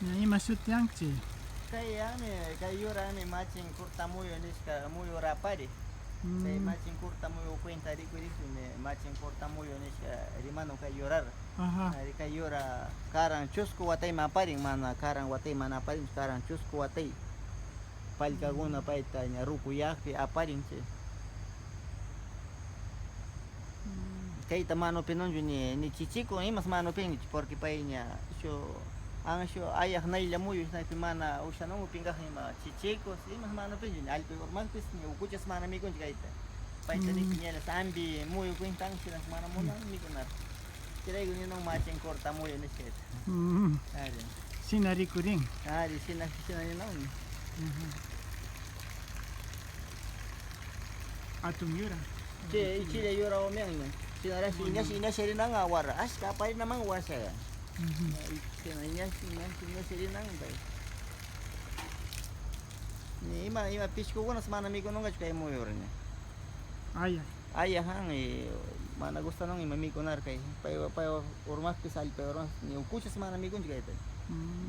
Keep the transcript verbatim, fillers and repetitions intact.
Ña, ima shuti anchik? Kay ami, kay yurami machin corta muyu nishka muyura apari. Kay Mm. machin corta muyu cuenta rikurichun, machin corta muyu nishka rimanu kay yurara. Ajá. Ari, kay yura karan chusku watayman aparin, mana karan watayman aparinchu, karan chusku watay. Pallkakuna Mm. payta ña ruku yakpi aparin chay. Mm. Kayta mana upyanchu ni, ni chichikun imas mana upyanchu, porque pay ña shu, an shu ayaq naylla muyu, hinaypi mana ushanun upyangaq ima chichikus imas mana upyanchu, ni allpa urmaqpis ni ukuchas mana mikunchu kayta. Payta Mm. riki ña sambi muyu cuentan, shinaq mana Mm. munan mikunar. Chayrayku ninan machin corta muyu nishkayta. Mm. Ari. Shina rikurin. Ari, shina, shina ninanmi. Ujú. Hatun yura. Chay ichilla yura umianmi. Shinarashi Bueno. iñashi, iñashi rinan awara. Ashka aparinaman washaqa. Ujú. Shina iñashi, iñashi, iñashi rinan pay. Ni ima, ima pishqukunas mana mikunanqachu kay muyurmi. Aya. Aya han, eh, mana gustanun ima mikunar kay. Pay, pay urmaqpis, allpa urmaqpis, ni ukuchas mana mikunchu kayta. Mm.